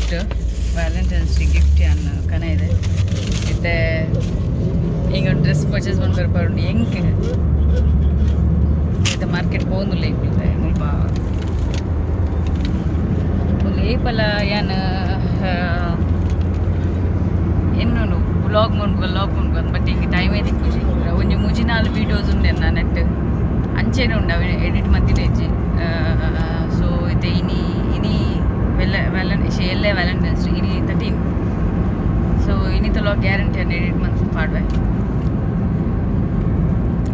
Gift, Valentine's day gift ಅನ್ನ ಕನ ಇದೆ. ಇತ್ತೆ ಈಗ ಡ್ರೆಸ್ ಪರ್ಚೇಸ್ ಮನ್ಪೆರೆ ಎಂಕ್. ಇತ್ತೆ ಮಾರ್ಕೆಟ್ ಪೋಂದುಲ್ಲ ಎಂಕುಲ್ತೆ ಮುಲ್ಪ. ಒಂದು ಏಪಲ ಯಾನ್ ಎನ್ನುನು ವ್ಲಾಗ್ ಮನ್ಪುಗ, ವ್ಲಾಗ್ ಮನ್ಪುಗ, ಬಟ್ ಇಂಕ್ ಟೈಮೇ ತಿಕ್ಕುಜಿ. ಒಂಜಿ ಮೂಜಿ ನಾಲ್ ವೀಡಿಯೋಸ್ ಉಂಡೆ ನೆಟ್ ಅಂಚೆನೆ ಉಂಡು, ಅವೆ ಎಡಿಟ್ ಮಲ್ತಿನ ಇಜ್ಜಿ. ಸೊ ಇತ್ತೆ ಇನಿ ಇನಿ ವೆಲ್ಲ ವ್ಯಾಲೆನ್ ಎಲ್ಲೆ ವ್ಯಾಲೆಂಟೈನ್ಸ್ ಡೇ, ಇನಿ 13. ಸೊ ಇನ್ನಿತಲ ಗ್ಯಾರಂಟಿ ಅನ್ನು ಎಡಿಟ್ ಮಂತ್ ಪಾಡ್ವೆ.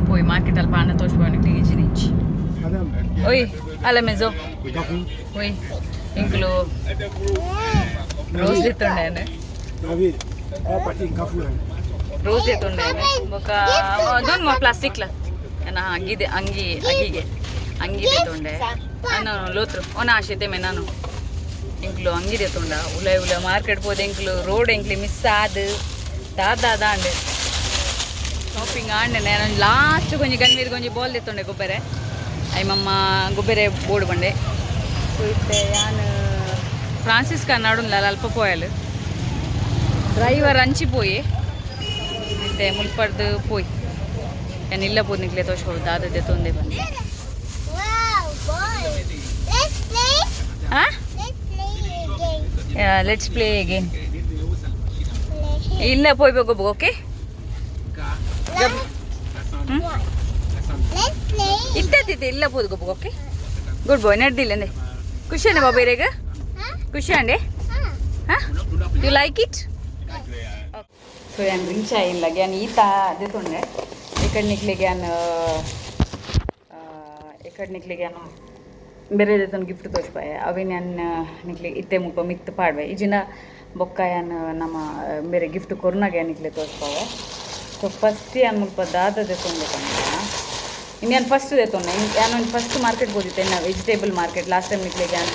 ಪೋಯಿ ಮಾರ್ಕೆಟ್ ಅಲ್ಲಿ ಪಾಂಡ ತೋಚ್ಬೋನಿಕ್ ಇಜ್ಜಿ ಇಜ್ಜಿ. ಓಯ್ à la maison. Oui, ಇಂಕ್ಲು ರೋಸ್ ಎತ್ತೊಂಡೇನೆ. ರೋಸ್ ಎತ್ತೊಂಡೇನೆ. ಬೊಕ ಅದೊಂದು ಪ್ಲಾಸ್ಟಿಕ್ಲ ನಾ ಅಂಗಿದೆ, ಅಂಗಿ, ಅಗಿಗೆ ಅಂಗಿ ತೊಂಡೆ. ನಾನು l'altro ಓನ ಆಶೆತೆ ಮೆ. ನಾನು ಎಂಕ್ಲು ಅಂಗಿ ತೊಂಡ. ಉಲ ಉಲ ಮಾರ್ಕೆಟ್ ಪೋದೆ. ಎಂಕ್ಲು ರೋಡ್ ಎಂಕ್ಲಿ ಮಿಸ್ ಆದ್ ದಾದ ದಾಂಡ್ ಶಾಪಿಂಗ್ ಆಂಡೆ. ನಾನು ಲಾಸ್ಟ್ ಕೊಂಜಿ ಗನ್ವೀರ್ ಕೊಂಜಿ ಬಾಲ್ ದೆತ್ತೊಂಡೆ ಗೊಬ್ಬರೆ. I ಮಮ್ಮ ಗೊಬ್ಬರೆ ಬೋರ್ಡ್ ಬಂಡೆ. ಸೊ ಇತ್ತೆ ಯಾನ್ ಫ್ರಾನ್ಸಿಸ್ಕ ನಡುನ್ಲ ಅಲ್ಪ ಪೋಯಲ್. ಡ್ರೈವರ್ ಅಂಚಿ ಪೋಯಿ. ಇತ್ತೆ ಮುಲ್ಪರ್ದು ಪೋಯಿ. ಯಾನ್ ಇಲ್ಲ ಪೋದು ನಿಕ್ಲೆ ತೋಚ್ಬೋದು ದಾದ ದೆತ್ತೊಂದೆ ಬಂದೆ. Wow, boy. Let's play. Ha. Let's play again. Let's play again. Play. ಇಲ್ಲ ಪೋಯ್ಬೇಕು, ಓಕೆ. Let's play. ಇತ್ತದಿತ್ತೆ ಇಲ್ಲ ಪೋದು ಗೊಬ್ಬ. Okay, good bye. ನಡ್ದಿಲ್ಲ ಖುಷಿ ಅಂಡೆ ಬಾಬಾ ಇರೇಗ? Huh? ಖುಷಿ ಅಂಡೆ? Huh? ಹಾ, you like it? So ಯಾನ್ ರೀಚ್ ಇಲ್ಲ. ಯಾನ್ ಈತ ದೆತೊಂಡೆ. ಎಕಡೆ ನಿಕ್ಲೆಗೆ ಯಾನ್ ಎಕಡೆ ನಿಕ್ಲೆಗೆ ಯಾನ್ ಬೇರೆ ದೆತೊಂಡು ಗಿಫ್ಟ್ ತೋಚ್ಪಾಯ. ಅವೇನ್ ಯಾನ್ ನಿಕ್ಲೆ ಇತ್ತೆ ಮುಲ್ಪ ಮಿತ್ತು ಪಾಡ್ವೆ. ಇಜಿನ ಬೊಕ್ಕ ಯಾನ್ ನಮ್ಮ ಬೇರೆ ಗಿಫ್ಟ್ ಕೊರ್ನಾಗ ಯಾನ್ ನಿಕ್ಲೆ ತೋಚ್ಪಾವೆ. ಸೊ ಫಸ್ಟ್ ಯಾನ್ ಮುಲ್ಪ ದಾದ ದೆತೊಂಡೆ ಪಂಡ, ಇನ್ನು ಯಾನ್ ಫಸ್ಟ್ ದೆತೊಂಡೆ, ಯಾನ್ ಒಂದು ಫಸ್ಟ್ ಮಾರ್ಕೆಟ್ ಹೋದಿತ್ತೆ ಇನ್ನು ವೆಜಿಟೇಬಲ್ ಮಾರ್ಕೆಟ್. ಲಾಸ್ಟ್ ಟೈಮ್ ನಿಕ್ಲೆಗೆ ಯಾನ್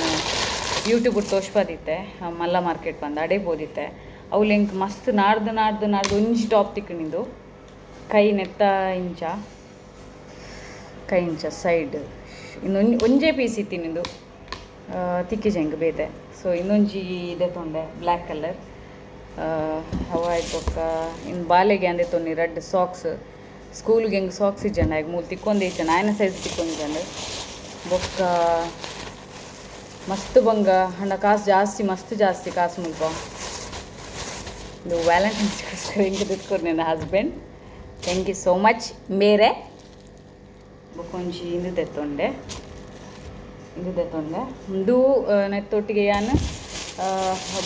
ಯೂಟ್ಯೂಬ್ ತೋಚ್ಪಾದಿತ್ತೆ. ಮಲ್ಲ ಮಾರ್ಕೆಟ್ ಬಂದು ಅಡೆ ಪೋದಿತ್ತೆ. ಅವು ಎಂಕ್ ಮಸ್ತ್ ನಾಡ್ದು ನಾಡ್ದು ನಾಡ್ದು ಒಂಜಿ ಟಾಪ್ ತಿಕ್ಕಣಿಂದು. ಕೈ ನೆತ್ತ ಇಂಚ, ಕೈ ಇಂಚ ಸೈಡ್. ಇನ್ನೊಂಜಿ ಒಂಜೇ ಪೀಸ್ ಇತ್ತಿನಿಂದು, ತಿಕ್ಕಿಜೆ ಎಂಕ್ ಬೇತೆ. ಸೊ ಇನ್ನೊಂಜಿ ದೆತೊಂಡೆ, ಬ್ಲ್ಯಾಕ್ ಕಲರ್. ಅವ ಆಯ್ತು. ಬೊಕ್ಕ ಇನ್ನು ಬಾಲೆಗೆ ಅಂದೆ ತೊನ್ನಿ ರಡ್ಡ್ ಸಾಕ್ಸ್. ಸ್ಕೂಲ್ಗೆ ಹೆಂಗೆ ಸಾಕ್ಸ್ ಇಜ್ಜಂಡ ಆಗ ಮೂಲು ತಿಕ್ಕೊಂದೇ ಇಜ್ಜಂಡ, ಆಯನ ಸೈಜ್ ತಿಕ್ಕೊಂದಿಜ್ಜಂಡ. ಬೊಕ್ಕ ಮಸ್ತ್ ಬಂಗ ಹಂಡ ಕಾಸು ಜಾಸ್ತಿ, ಮಸ್ತ್ ಜಾಸ್ತಿ ಕಾಸು ಮುಲ್ಪ. ಇದು ವ್ಯಾಲೆಂಟೈನ್ಸ್ಗೋಸ್ಕರ ಹಿಂಗೆ ತಿತ್ಕೊರು ನನ್ನ husband. Thank you so much ಮೇರೆ. ಬೊಕೊಂಜಿ ಇಂದು ತೆತ್ತೊಂಡೆ, ಇಂದು ತೆತ್ತೊಂಡೆ. ಇಂದು ನೆತ್ತೊಟ್ಟಿಗೆ ಯಾನ್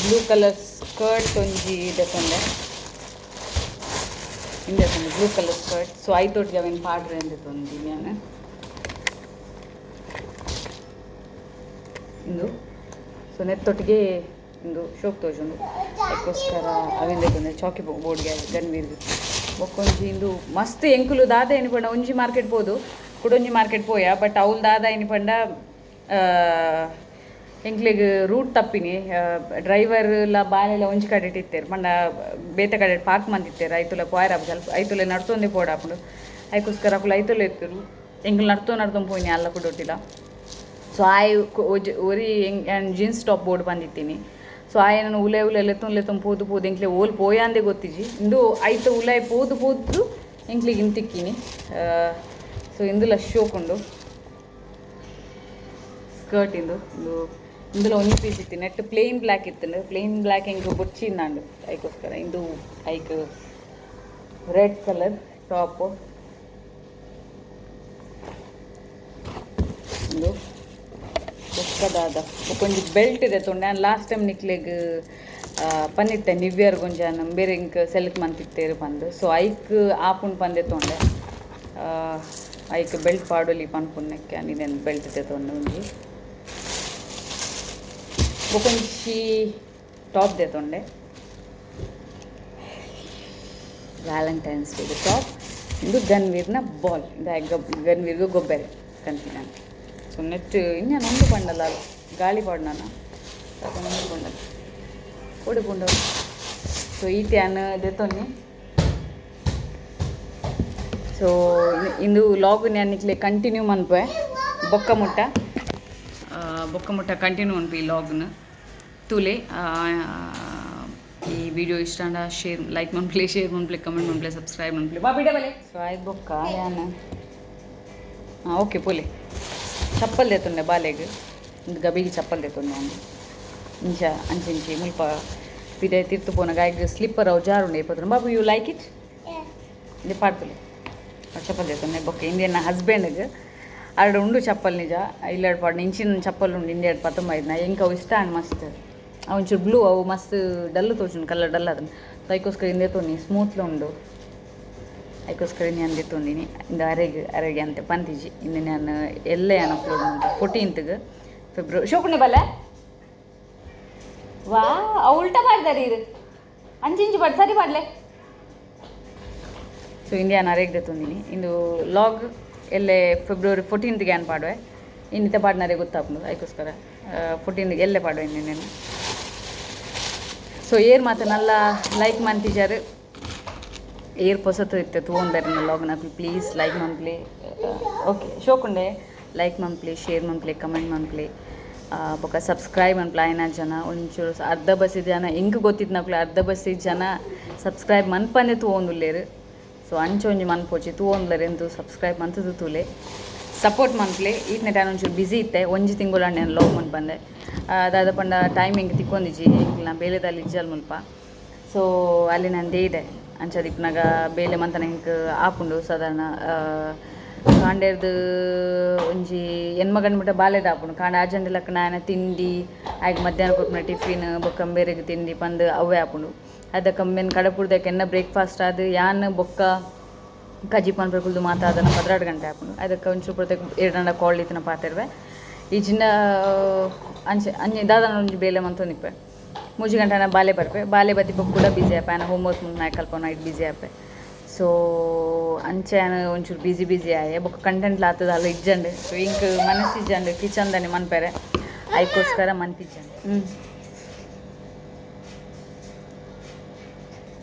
ಬ್ಲೂ ಕಲರ್ ಸ್ಕರ್ಟ್ ಒಂಜಿ ದೆತ್ತೊಂಡೆ. ಇಂದೆ ಬ್ಲೂ ಕಲರ್ ಸ್ಕರ್ಟ್. ಸೊ ಐತೊಟ್ಟಿಗೆ ಅವೇನು ಪಾಡ್ರೆ ಅಂದೆತ್ತೊಂದು ಯಾನ್ ಇಂದು. ಸೊ ನೆತ್ತೊಟ್ಟಿಗೆ ಇಂದು ಶೋಕ್ ತೋಜುಂಡು. ಅದಕ್ಕೋಸ್ಕರ ಅವೇನು ದೆತ್ತೊಂಡೆ ಚಾಕಿ ಬೋರ್ಡ್ಗೆ ಗನ್ವೀರ್ಗೆ. ಬೊಕ್ಕೊಂಜಿ ಇಂದು ಮಸ್ತ್. ಎಂಕುಲು ದಾದ ಎನಿ ಪಂಡ, ಒಂಜಿ ಮಾರ್ಕೆಟ್ ಪೋದು ಕುಡೊಂಜಿ ಮಾರ್ಕೆಟ್ ಪೋಯ. ಬಟ್ ಅವ್ಲು ದಾದ ಎನಿ ಪಂಡ, ಎಂಕ್ಲೆಗ್ ರೂಟ್ ತಪ್ಪಿನಿ. ಡ್ರೈವರ್ ಲ ಬಾಲೆಲ ಒಂಜಿ ಕಡೆ ಇತ್ತೇರು ಪಂಡ ಬೇತೆ ಕಡೆ ಪಾರ್ಕ್ ಮಂತಿತ್ತೇರು. ಐತುಲ ಪೋಯರ ಸ್ವಲ್ಪ ಐತುಲೆ ನಡ್ತೊಂದೇ ಪೋಡಾಪುಂಡು. ಐಕೋಸ್ಕರ ಅಕುಲು ಐತುಲೆ ಇತ್ತರು, ಎಂಕುಲು ನಡ್ತೊ ನಡ್ತೊಂದು ಪೋಯಿನಿ ಅಲ್ಲ ಕುಡೊಟ್ಟಿಲ. ಸೊ ಆಯ್ ಒರಿ ಯಾನ್ ಜೀನ್ಸ್ ಟಾಪ್ ಬೋರ್ಡ್ ಬಂದಿತ್ತೀನಿ. ಸೊ ಆಯನ ಉಲೆ ಉಲೆ ಲೆತ್ತೊಂದು ಲೆತ್ತೊಂದು ಪೋದು ಪೋದು ಎಂಕ್ಲೆ ಓಲ್ ಪೋಯಾಂದೆ ಗೊತ್ತಿಜಿ. ಇಂದು ಐತ ಉಲಾಯ್ ಪೋದು ಪೋದು ಎಂಕ್ಲೆಗ್ ಇಂದು ತಿಕ್ಕಿನಿ. ಸೊ ಇಂದುಲ ಶೋಕುಂಡು ಸ್ಕರ್ಟ್ ಇಂದು. ಇಂದು ಇಂದುಲ ಒಂಜಿ ಪೀಸ್ ಇತ್ತು. ನೆಟ್ ಪ್ಲೇನ್ ಬ್ಲ್ಯಾಕ್ ಇತ್ತು. ಪ್ಲೇನ್ ಬ್ಲ್ಯಾಕ್ ಎಂಕ್ ಬೊಡ್ಚಿಂದಾಂಡು. ಐಕೋಸ್ಕರ ಇಂದು ಐಕ್ ರೆಡ್ ಕಲರ್ ಟಾಪು ಇಂದು. ಬೊಕ್ಕದಾದ ಬೊಕ್ಕೊಂಜಿ ಬೆಲ್ಟ್ ಇದೆ ತೊಂಡೆ. ನಾನು ಲಾಸ್ಟ್ ಟೈಮ್ ನಿಕ್ಲೆಗ್ ಪನ್ನಿತ್ತೆ, ನ್ಯೂ ಇಯರ್ ಗೊಂಜಾನ ಬೇರೆ ಇಂಕ್ ಸೆಲೆಕ್ಟ್ ಮಂತಿತ್ತೇರು ಪಂದು. ಸೊ ಐಕ್ ಆಪುಂಡು ಪಂದೆ ತೊಂಡೆ. ಐಕ್ ಬೆಲ್ಟ್ ಪಾಡೊಲಿ ಪನ್ಪುನೆಕ್ಕೆ ಇದೆನ್ ಬೆಲ್ಟ್ ತೊಂಡೆ ಒಂಜಿ. ಬೊಕೊಂಜಿ ಟಾಪ್ ದೆತೊಂಡೆ, ವ್ಯಾಲೆಂಟೈನ್ಸ್ ಡೇಗೆ ಟಾಪ್ ಇಂದು. ಗನ್ವೀರ್ನ ಬಾಲ್ ಇಂದು, ಗನ್ವೀರ್ಗೆ ಗೊಬ್ಬೆರೆ ಕಂತಿನ. ಸೊ ನೆಟ್ ಇನ್ಯಾನ ಉಂಡು ಪಂಡಲ ಗಾಳಿ ಪಾಡ್ನಾನ ಉಂಡು ಪಂಡಲ ಕೊಡು ಪುಂಡು. ಸೊ ಈತೆ ಯಾನ್ ದೆತೊನ್ನಿ. ಸೊ ಇಂದು ಲಾಗ್ ಯಾನ್ ನಿಕ್ಲೆ ಕಂಟಿನ್ಯೂ ಮನ್ಪೆ. ಬೊಕ್ಕ ಮುಟ್ಟ, ಬೊಕ್ಕ ಮುಟ್ಟ ಕಂಟಿನ್ಯೂ ಮನ್ಪೆ ಈ ಲಾಗ್ನ. ತೂಲೆ. ಈ ವಿಡಿಯೋ ಇಷ್ಟ ಅಂಡ ಶೇರ್, ಲೈಕ್ ಮನ್ಪ್ಲೆ, ಶೇರ್ ಮನ್ಪ್ಲೆ, ಕಮೆಂಟ್ ಮನ್ಪ್ಲೆ, ಸಬ್ಸ್ಕ್ರೈಬ್ ಮನ್ಪ್ಲೆ. ಬಾ ಬಿಡ ಬಲೆ. ಸೊ ಆಯ್ತು ಬೊಕ್ಕ ಯಾನ್ ಹಾಂ ಓಕೆ ಪೋಲೆ. ಚಪ್ಪಲ್ ದೇತುಂಡೆ ಬಾಲೆಗ್, ಒಂದು ಗಬಿಗೆ ಚಪ್ಪಲ್ ದೇತುಂಡೆ ಒಂದು. ಇಂಚ ಅಂಚೆ ಇಂಚೆ ಮುಲ್ಪ ಪಿದೆ ತಿರ್ತು ಪೋನ ಗಾಯಗ್ ಸ್ಲಿಪ್ಪರ್ ಅವು ಜಾರುಂಡೆ ಇಪ್ಪತ್ತು. Babu, you like it? Yes. ಇದು ಪಾಡ್ತಲೆ ಚಪ್ಪಲ್ ದೇತುಂಡೆ. ಬೊಕ್ಕ ಇಂದಿಯನ್ನ ಹಸ್ಬೆಂಡ್ಗೆ ಆರ್ಡ್ ಉಂಡು ಚಪ್ಪಲ್ ನಿಜ ಇಲ್ಲಾಡ್ ಪಾಡ್ ಇಂಚಿನ ಚಪ್ಪಲ್ ಉಂಡು. ಇಂಡಿಯಾಡ್ ಪತ್ತೊಂಬ ಇದ್ನ ಎಂಕ್ ಅವು ಇಷ್ಟ ಅಂಡ್ ಮಸ್ತ್. ಅವು ಒಂಚೂರು ಬ್ಲೂ, ಅವು ಮಸ್ತ್ ಡಲ್ ತೋಜುಂಡು, ಕಲರ್ ಡಲ್ ಅದನ್ನ. ಸೊ ಐಕೋಸ್ಕರ ಇಂದೇ ತೋನಿ ಸ್ಮೂತ್ಲ ಉಂಡು. ಐಕೋಸ್ಕರ ನಾನು ದೆತ್ತೊಂದಿನಿ ಇಂದು. ಅರೆಗ್ ಅರೆಗೆ ಅಂತೆ ಪಂತಿಜಿ. ಇಂದು ನಾನು ಎಲ್ಲೆ ಯಾನ್ ಅಪ್ಲೋಡ್ ಮಂತೆ 14ತ್ಗೆ ಫೆಬ್ರವರಿ. ಶೋಕುಂಡೆ ಬಲ್ಲೆ. ವಾ, ಅವು ಉಲ್ಟಾ ಪಾಡ್ದಾರೆ ಇರು. ಅಂಚಿಂಚು ಪಾಡ್, ಸರಿ ಪಾಡ್ಲೆ. ಸೊ ಇಂದು ಯಾನ್ ಅರೆಗ್ ದೆತ್ತೊಂದಿನಿ. ಇಂದು ಲಾಗ್ ಎಲ್ಲೆ ಫೆಬ್ರವರಿ 14ತ್ಗೆ ಯಾನ್ ಪಾಡುವೆ. ಇನ್ನಿತ ಪಾಡ್ನರೆ ಗೊತ್ತಾಪುಂಡು. ಐಕೋಸ್ಕರ 14ಗೆ ಎಲ್ಲೆ ಪಾಡುವೆ ಇಂದು. ಸೊ ಏರ್ ಮಾತ ನಲ್ಲ ಲೈಕ್ ಮಂತಿಜಾರು, ಏರ್ ಪೊಸತು ಇತ್ತೆ ತೂವೊಂದೆರ್ ಲಾಗ್ನಕುಲು, ಪ್ಲೀಸ್ ಲೈಕ್ ಮನ್ಪ್ಲೆ. ಓಕೆ, ಶೋಕುಂಡೆ. ಲೈಕ್ ಮನ್ಪ್ಲೆ, ಶೇರ್ ಮನ್ಪ್ಲೆ, ಕಮೆಂಟ್ ಮನ್ಪ್ಲೆ, ಬೊಕ ಸಬ್ಸ್ಕ್ರೈಬ್ ಮನ್ಪ್ಲೆ. ಆಯ್ನ ಜನ ಒಂಚೂರು ಅರ್ಧ ಬಸ್ಸಿ ಜನ, ಎಂಕ್ ಗೊತ್ತಿತ್ನಕುಲು ಅರ್ಧ ಬಸ್ಸಿ ಜನ ಸಬ್ಸ್ಕ್ರೈಬ್ ಮನ್ಪಂದೆ ತೂವೊಂದುಲ್ಲೆರ್. ಸೊ ಅಂಚ ಒಂಜಿ ಮನ್ಪೊಚಿ. ತೂವೊಂದುಲ್ಲೆರ್ ಎಂತು ಸಬ್ಸ್ಕ್ರೈಬ್ ಮಂತುದು ತೂಲೆ, ಸಪೋರ್ಟ್ ಮನ್ಪ್ಲೆ. ಈತ್ನೆಟ ಒಂಚೂರು ಬಿಸಿ ಇತ್ತೆ. ಒಂಜಿ ತಿಂಗಳು ನಾನು ಲಾಗ್ ಮನ್ಪಂದೆ. ದಾದ ಪಂಡ ಟೈಮಿಂಗ್ ತಿಕ್ಕೊಂದಿಜಿ. ಎಂಕ್ಲ ಬೇಲೆದಲ್ಲಿ ಇಜ್ಜಲ್ ಮುಲ್ಪ. ಸೊ ಅಲ್ಲಿ ನಾನು ಇದೆ ಅಂಚ ದಿಪ್ಪುನಗ ಬೇಲೆ ಮಂತನ ಎಂಕ್ ಆಪುಂಡು. ಸಾಧಾರಣ ಕಾಂಡೆರ್ದು ಒಂಜಿ ಎನ್ಮ ಗಂಟೆ ಬಾಲೆದ ಆಪುಂಡು. ಕಾಂಡೆ ಆಜಂಡೆ ಲಕ್ಕನ ಆಯನ ತಿಂಡಿ ಆಯ್ಕೆ, ಮಧ್ಯಾಹ್ನ ಕೊರ್ಪುನ ಟಿಫಿನ್, ಬೊಕ್ಕ ಬೇರೆಗ್ ತಿಂಡಿ ಪಂದ್ ಅವೇ ಆಪುಂಡು. ಅದ ಕಮ್ಮೆನ್ ಕಡಪುಡ್ದಕ್ಕೆ ಎನ್ನ ಬ್ರೇಕ್ಫಾಸ್ಟ್ ಆದ್ ಯಾನ್ ಬೊಕ್ಕ ಕಜಿಪ್ ಮನ್ಪೆರೆ ಕುಲ್ದು ಮಾತಾದನ 12 ಗಂಟೆ ಆಪುಂಡು. ಅದಕ್ಕೆ ಒಂಚೂರು ಪ್ರತ್ಯೇಕ ಏರ್ಡಂಡ ಕಾಲ್ ಇತ್ತಿನ ಪಾತೆರ್ವೆ. ಈ ಚಿನ್ನ ಅಂಚೆ ಅಂಚೆ ದಾದನ ಒಂಜಿ ಬೇಲೆ ಮಂತೊಂದಿಪ್ಪೆ. 3 ಗಂಟೆನ ಬಾಲೆ ಬರ್ಪೆ. ಬಾಲೆ ಬತ್ತಿ ಬೊಕ್ಕ ಕೂಡ ಬಿಸಿ ಆಪೆ. ಆನ ಹೋಮ್ವರ್ಕ್ ಮುಲ್ಪ ಕಲ್ಪ ನೈಟ್ ಬಿಸಿ ಆಪೆ. ಸೊ ಅಂಚೆ ಆನ ಒಂಚೂರು ಬಿಸಿ ಬಿಸಿ ಆಯೆ. ಬೊಕ್ಕ ಕಂಟೆಂಟ್ ಲಾತದ ಅಲ್ಲ ಇಜ್ಜಂಡು. ಸೊ ಇಂಕ್ ಮನಸ್ಸು ಇಜ್ಜಂಡು ಕಿಚನ್ ದಾನೆ ಮನ್ಪೆರೆ. ಐಕೋಸ್ಕರ ಮನ್ಪಿಜ್ಜಂಡು.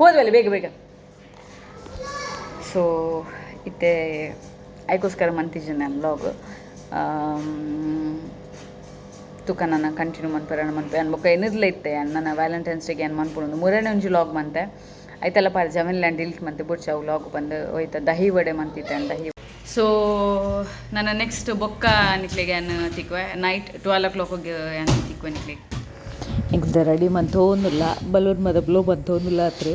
ಹೋದ್ವಲ್ಲ ಬೇಗ ಬೇಗ. ಸೊ ಇತ್ತೆ ಐಕೋಸ್ಕರ ಮಂತಿಜ್ಜೆ ನಾನು ಲಾಗ್. ತುಕ ನನ್ನ ಕಂಟಿನ್ಯೂ ಮನ್ಪೆರೆ ಮನ್ಪೆ ಅನ್. ಬೊಕ್ಕ ಎನ್ನಿರ್ಲ ಇತ್ತೆ ನನ್ನ ವ್ಯಾಲೆಂಟೈನ್ಸ್ ಡೇಗೆ ಏನು ಮನ್ಪುಂಡು ಮೂರನೇ ಒಂಜಿ ಲಾಗ್ ಮಂತೆ. ಐತೆಲ್ಲ ಪಾರ್ ಜಮೀನ್ ಲ್ಯಾಂಡ್ ಡಿಲೀಟ್ ಮಂತೆ ಬುಡ್ಚ ಅವು ಲಾಗ್ ಬಂದು ಹೋಯ್ತ. ದಹಿ ವಡೆ ಮಂತಿತ್ತೆ ದಹಿ. ಸೊ ನನ್ನ ನೆಕ್ಸ್ಟ್ ಬೊಕ್ಕ ನಿಕ್ಲೆಗೆ ಏನು ತಿಕ್ವೆ, ನೈಟ್ 12 ಓ ಕ್ಲಾಕಿಗೆ ಏನು ತಿಕ್ವೆ ನಿಕ್ಲೆಗೆ. ಎಂಕ್ಲ ರೆಡಿ ಮಂತೋಂದುಲ್ಲ, ಬಲೂನ್ ಮದ ಬ್ಲೋ ಮಂತೋಂದುಲ್ಲ. ಅತ್ರ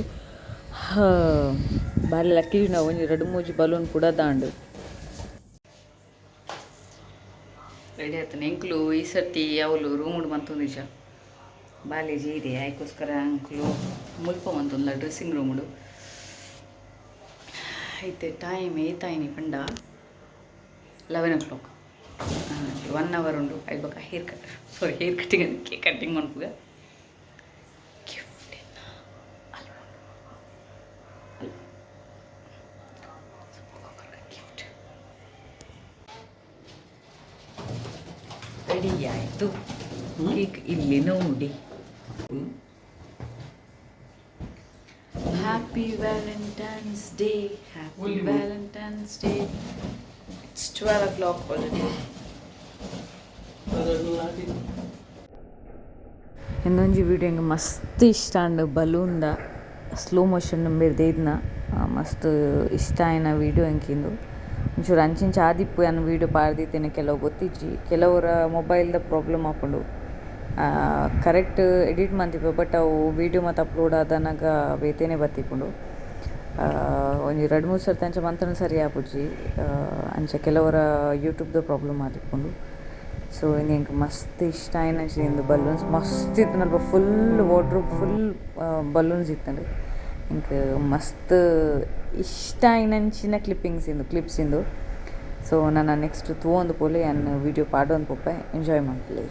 ಬಾರಿ ಲಕ್ಕಿ ನಾವು ಒಂಜಿ ರಡ್ಡ್ ಮೂಜಿ ಬಲೂನ್ ಕೂಡ ದಾಂಡು. ರೆಡಿ ಆಯ್ತಾನೆ ಎಂಕ್ಲು. ಈ ಸರ್ತಿ ಅವಳು ರೂಮುಡು ಮಂತೊಂದಿಜ. ಬಾಲೆ ಜೀರಿ ಆಯ್ಕೋಸ್ಕರ ಅಂಕ್ಲು ಮುಲ್ಪ ಮಂತೊಂದುಲ್ಲ ಡ್ರೆಸ್ಸಿಂಗ್ ರೂಮುಡು. ಐತೆ ಟೈಮ್ ಏತಾಯಿನಿ ಪಂಡ 11 ಓ ಕ್ಲಾಕ್. 1 ಅವರ್ ಉಂಡು. ಐಬಕ hair cut, sorry, hair cutting, cake cutting ಮನ್ಪುಗ. Gift ಅಲ್ಲ, ಗಿಫ್ಟ್ ರೆಡಿ ಆಯಿತು. ಕೇಕ್ ಇಲ್ಲಿ ನೋಡಿ. Happy Valentine's Day, happy Valentine's Day. It's 12 o'clock already. ಇನ್ನೊಂಜಿ video ಎಂಕ್ ಮಸ್ತ್ ಇಷ್ಟ ಆಂಡ್. ಬಲೂನ್ದ ಸ್ಲೋ ಮೋಷನ್ ಬೇರ್ದೆ ಇದ್ನ ಮಸ್ತ್ ಇಷ್ಟ ಆಯಿನ ವಿಡಿಯೋ ಎಂಕಿಂದು. ಒಂಚೂರು ಅಂಚಿಂಚ ಆದಿಪ್ಪು ಯಾನ್ ವಿಡಿಯೋ ಪಾಡ್ದಿತ್ತೇನೆ. ಕೆಲವು ಗೊತ್ತಿಜ್ಜಿ, ಕೆಲವರ ಮೊಬೈಲ್ದ ಪ್ರಾಬ್ಲಮ್ ಆಪುಂಡು. ಕರೆಕ್ಟ್ ಎಡಿಟ್ ಮಂತಿಪ್ಪು, ಬಟ್ ಅವು ವಿಡಿಯೋ ಮಾತ ಅಪ್ಲೋಡ್ ಆದನಗ ಬೇತೆನೆ ಬತ್ತಿಪ್ಪುಂಡು. ಒಂಜಿ ರಡ್ಡ್ ಮೂಜಿ ಸರ್ತಿ ಅಂಚ ಮಂತನ ಸರಿ ಆಪುಜಿ. ಅಂಚ ಕೆಲವರ ಯೂಟ್ಯೂಬ್ದ ಪ್ರಾಬ್ಲಮ್ ಆದಿಪ್ಪುಂಡು. ಸೊ ಇಂದು ಎಂಕ್ ಮಸ್ತ್ ಇಷ್ಟ ಆಯಿನಂಚ ಇಂದು ಬಲೂನ್ಸ್ ಮಸ್ತ್ ಇತ್ತುಂಡು. ಫುಲ್ ವಾರ್ಡ್ರೋಬ್ ಫುಲ್ ಬಲೂನ್ಸ್ ಇತ್ತುಂಡು. ಎಂಕ್ ಮಸ್ತ್ ಇಷ್ಟ ಆಯಿನಂಚಿನ ಕ್ಲಿಪ್ಪಿಂಗ್ಸ್ ಇಂದು, ಕ್ಲಿಪ್ಸ್ ಇಂದು. ಸೊ ನನ ನೆಕ್ಸ್ಟ್ ತೂವೊಂದು ಪೋಲೆ, ಯಾನ್ ವಿಡಿಯೋ ಪಾಡೊಂದು ಪೋಪೆ. ಎಂಜಾಯ್ ಮನ್ಪುಲೆ.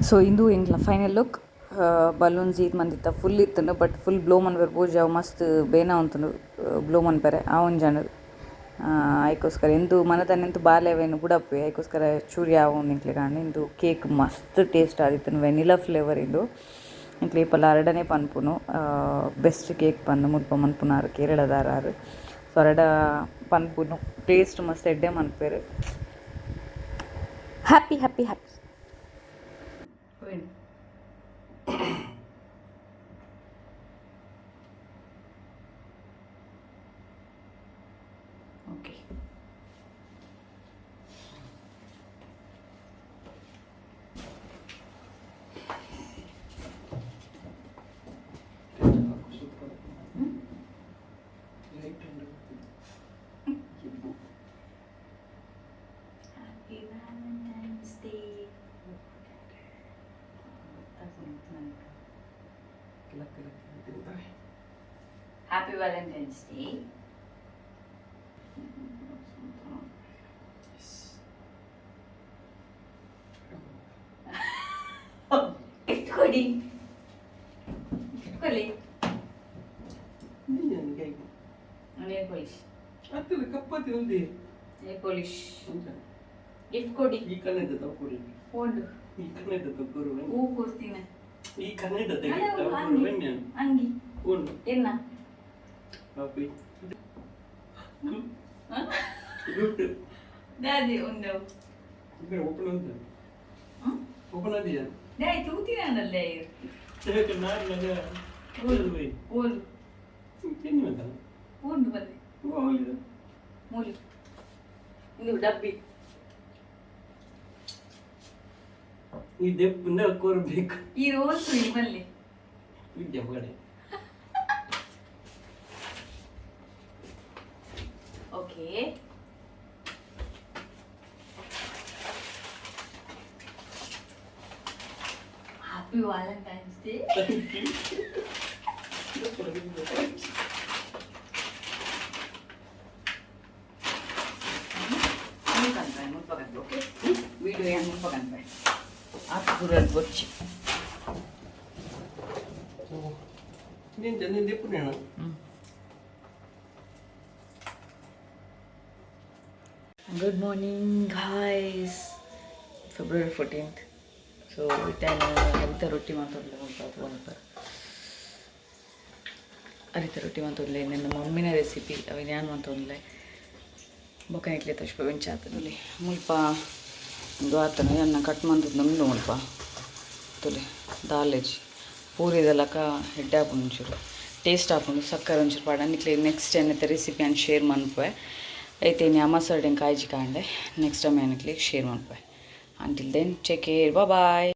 ಸೊ ಇಂದು ಎಂಕ್ಲ ಫೈನಲ್ ಲುಕ್. ಬಲೂನ್ಸ್ ಈತ್ ಮಂದಿತ್ತ ಫುಲ್ ಇತ್ತುಂಡು, ಬಟ್ ಫುಲ್ ಬ್ಲೋ ಮನ್ಪೆರೆ ಪೂಜೆ ಅವು ಮಸ್ತ್ ಬೇನ ಉಂತುಂಡು ಬ್ಲೋ ಮನ್ಪೆರೆ. ಆ ಒಂಜಾಂಡ್ ಐಕೋಸ್ಕರ ಇಂದು ಮನತನೆಂತು ಬಾಲೆವೇನು ಬುಡಪ್ಪೆ. ಐಕೋಸ್ಕರ ಚೂರಿ ಆವೊಂದು ಎಂಕ್ಲೆಗ್ ಆಂಡ್. ಇಂದು ಕೇಕ್ ಮಸ್ತ್ ಟೇಸ್ಟ್ ಆದಿತ್ತುಂಡು, ವೆನಿಲಾ ಫ್ಲೇವರ್ ಇಂದು. ಎಂಕ್ಲೆ ಏಪಲ ಅರಡನೆ ಪನ್ಪುನು ಬೆಸ್ಟ್ ಕೇಕ್ ಪಂದ್ ಮುಲ್ಪ ಮನ್ಪುನಾರು ಕೇರಳದಾರಾರು. ಸೊ ಅರಡ ಪನ್ಪುನು ಟೇಸ್ಟ್ ಮಸ್ತ್ ಎಡ್ಡೆ ಮನ್ಪೆರ್. Happy happy happy. Okay. Happy Valentine's Day. Happy Valentine's Day. Gift ಕೊಡಿ, ಗಿಫ್ಟ್ ಕೊಡಿ. Nail polish. ಅತ್ತದ ಕಪ್ಪತಿ ಒಂದೇ. ನೇಲ್ ಪಾಲಿಶ್ ಗಿಫ್ಟ್ ಕೊಡಿ. ಈ ಕಣ್ಣದ ತಪ್ಪುರಿ. ಉಂಡು. ಈ ಕಣ್ಣದ ತಪ್ಪುರು. ಹೂ ಕೊಡ್ತೀನಿ. ಈ ಕಣ್ಣದ ಅಲ್ಲ, ತಪ್ಪುರು. ಅಂಗಿ ಅಂಗಿ. ಉಂಡು. ಎನ್ನ? ಪಾಪಿ ಗಿಫ್ಟ್. ದಾದಿ ಉಂಡು. ಓಪನ್ ಅಂತ ಓಪನ್ ಆದಿಯಾ? ದಾಯ್ ತೂತಿನಲ್ಲೇ. ನಾನು ಓಲು? ಚೆನ್ನಿ ಅಂತ. ಉಂಡು ಬನ್ನಿ. ಹೋಗಿದೆ. ಮೂಲಿ ಇದು ಡಬ್ಬಿ. ಈ ದೆಪ್ಪಿಂದ ಕೋರ್ಬೇಕು. ಈ ರೋಸ್ ನಿಮ್ಮಲ್ಲಿ. ವಿದ್ಯೆ ಮಗಡೆ. ಓಕೆ. Happy Valentine's day. ಮುಲ್ಪ ಕನ್ಪೆ, ಓಕೆ, ವಿಡಿಯೋ ಏನು ಮುಲ್ಪ ಕನ್ಪೆ ಆತು ಗುರಲ್ ಬೊಚ್ಚಿ. ನೀನು ಚಂದ ದೆಪ್ಪು. Good morning guys, February 14th. So ಇತ್ತೆ ಅರಿತ ರೊಟ್ಟಿ ಮಂತೊಂದುಲ್ಲೆ. ಮುಲ್ಪ ತೂವೊಂದು ಅರಿತ ರೊಟ್ಟಿ ಮಂತೊಂದುಲ್ಲೆ. ನನ್ನ ಮಮ್ಮಿನ ರೆಸಿಪಿ ಅವು ಯಾನ್ ಮಂತೊಂದುಲ್ಲೆ. ಬೊಕ್ಕ ನಿಕ್ಲೆ ತೋಜ್ಪಾವೆ ಎಂಚ ಆತುಂಡು. ಮುಲ್ಪ ಉಂದು ಆತನ ಎನ್ನ ಕಟ್ ಮಂತುಂಡು. ಮುಲ್ಪ ತೂಲೆ, ದಾಲೇಜಿ ಪೂರಿದ ಲಕ ಎಡ್ಡೆ ಆಪುಂಡು, ಒಂಚೂರು ಟೇಸ್ಟ್ ಆಪುಂಡು. ಸಕ್ಕರೆ ಒಂಚೂರು ಪಾಡ. ನಿಕ್ಲೆ ನೆಕ್ಸ್ಟ್ ಏನೈತೆ ರೆಸಿಪಿ ಅನ್ ಶೇರ್ ಮನ್ಪುವೆ. ಐತೆ ಇನಿ ಅಮಾಸರ್ಡ್ ಕಾಯ್ಜಿ ಕಾಂಡೆ ನೆಕ್ಸ್ಟ್ ಟೈಮ್ ಏನಕ್ಲೆ ಶೇರ್ ಮನ್ಪುವೆ. Until then, take care, bye.